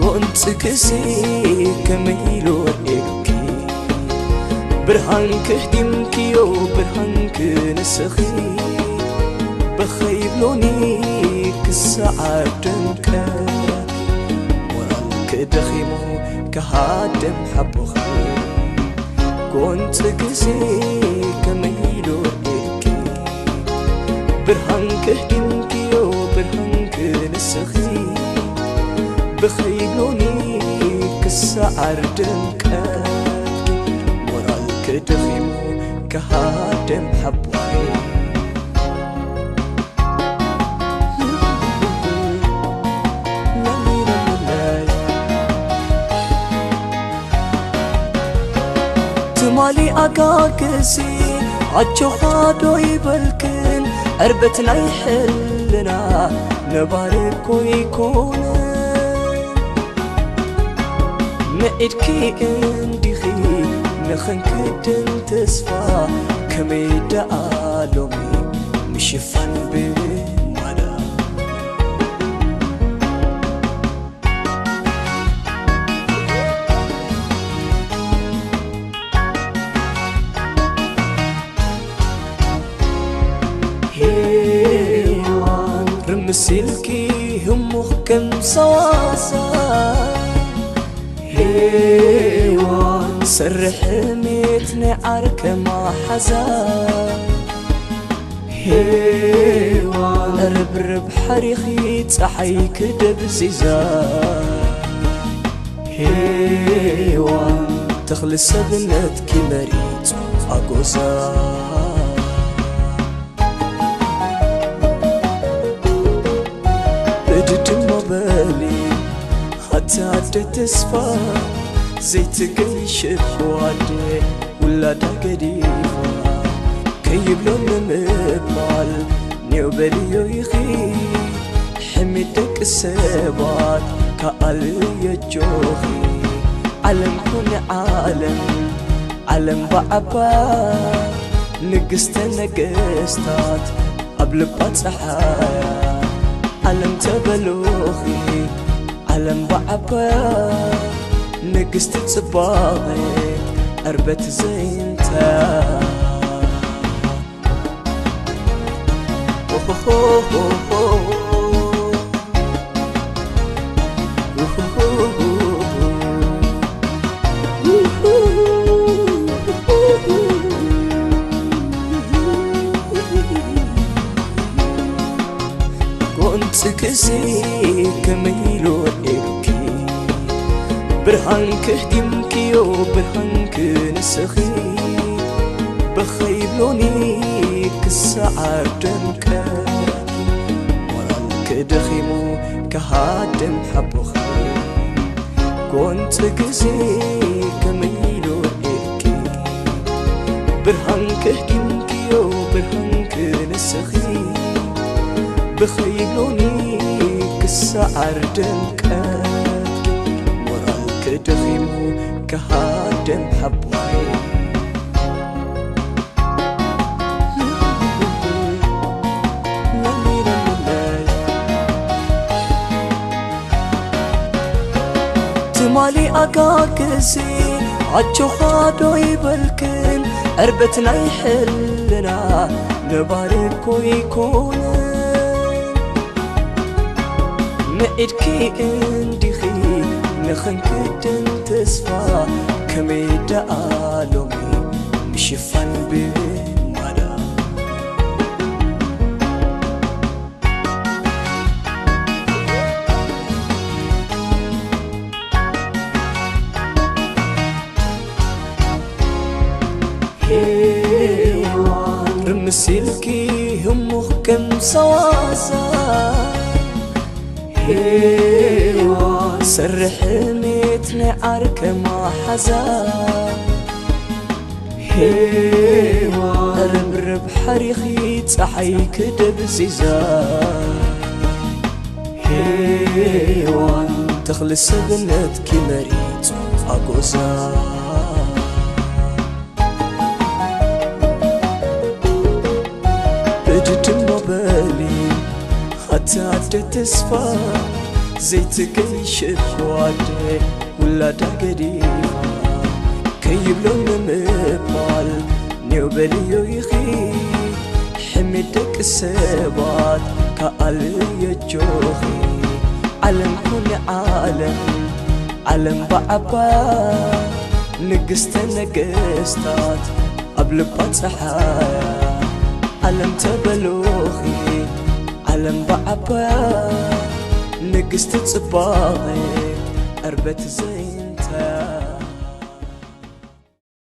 ጎንፂ ግዜ ከመይ ኢሉ ወዲኡኪ፣ ብርሃንኪ ህዲምክዮ ብርሃንኪ ንስኺ፣ ብኸይ ብሎኒ ክሰዓር ድምቀት፣ ሞራልኪ ደኺሙ ክሃድም ሓቦኺ። ጎንፂ ግዜ ከመይ ኢሉ ወዲኡኪ፣ ብርሃንኪ ህዲምክዮ ብርሃንኪ ንስኺ፣ ብኸይ ብሎኒ ክሰዓር ድምቀትኪ፣ ሞራልኪ ደኺሙ ክሃድም ሓቦኺ። ትማሊ ኣጋግዚ ኣጆኻ ዶ ይበልክን ዕርበት ናይ ሕልና ነባሪ እኮ ይኮነ። ምዒድኪ እንዲኺ ንኽንክድን ተስፋ ከመይ ደኣ ሎሚ ምሽፋን ብማዳ። ሄዋን ርምስ ኢልኪ ህሙኽ ከም ሰዋሳ፣ ሄዋን ሰርሕ ሜት ናይ ዓርከ መሓዛ፣ ሄዋን ርብርብ ሓሪኺ ጸሓይ ክደብዚዛ፣ ሄዋን ተኽሊ ሰብነትኪ መሪጹ ኣጎዛ። ብድድሞ በሊ ኣቲ ኣደ ተስፋ፣ ዘይትገይሽ እኮ ኣደ ውላዳ ገዲፋ። ከይብሎ ንምባል ኔው በልዮ ኢኺ፣ ሕሚድ ደቂ ሰባት ከኣልዮ ኣጆኺ። ዓለም ኩኒ ዓለም፣ ዓለም ብዓባ፣ ንግስተ ነገስታት ኣብ ልባ ጸሓያ። ዓለም ተበሎኺ፣ ዓለም ብዓባ፣ ንግስቲ ጽባቐ፣ ዕርበት ዘይንታ። ጎንፂ ግዜ ከመይ ኢሉ ወዲኡኪ፣ ብርሃንኪ ህዲምክዮ ብርሃንኪ ንስኺ፣ ብኸይ ብሎኒ ክሰዓር ድምቀትኪ፣ ሞራልኪ ደኺሙ ክሃድም ሓቦኺ። ጎንፂ ግዜ ከመይ ኢሉ ወዲኡኪ፣ ብርሃንኪ ህዲምክዮ ብርሃንኪ ንስኺ፣ ብኸይ ብሎኒ ክሰዓር ድምቀትኪ፣ ሞራልኪ ደኺሙ ክሃድም ሓቦኺ። ትማሊ ኣጋግዚ ኣጆኻ ዶ ይበልክን ዕርበት ናይ ሕልና ነባሪ እኮ ይኮነ። ምዒድኪ እንዲኺ ንኽንክድን ተስፋ ከመይ ደኣ ሎሚ ምሽፋን ብማዳ። ሄዋን ርምስ ኢልኪ ህሙኽ ከም ሰዋሳ ሄዋን ሰርሕ ሜት ናይ ዓርከ መሓዛ ሄዋን ርብርብ ሓሪኺ ጸሓይ ክደብዚዛ ሄዋን ተኽሊ ሰብነትኪ መሪጹ ኣጎዛ ብድድሞ በሊ ኣቲ ኣደ ተስፋ ዘይትገይሽ እኮ ኣደ ውላዳ ገዲፋ ከይብሎ ንምባል ኔው በልዮ ኢኺ ሕሜት ደቂ ሰባት ከኣልየጆኺ ዓለም ኩኒ ዓለም ዓለም ብዓባ ንግስተ ነገስታት ኣብ ልባ ጸሓያ ዓለም ተበሎኺ ዓለም ብዓባ ንግስቲ ጽባቐ ዕርበት ዘይ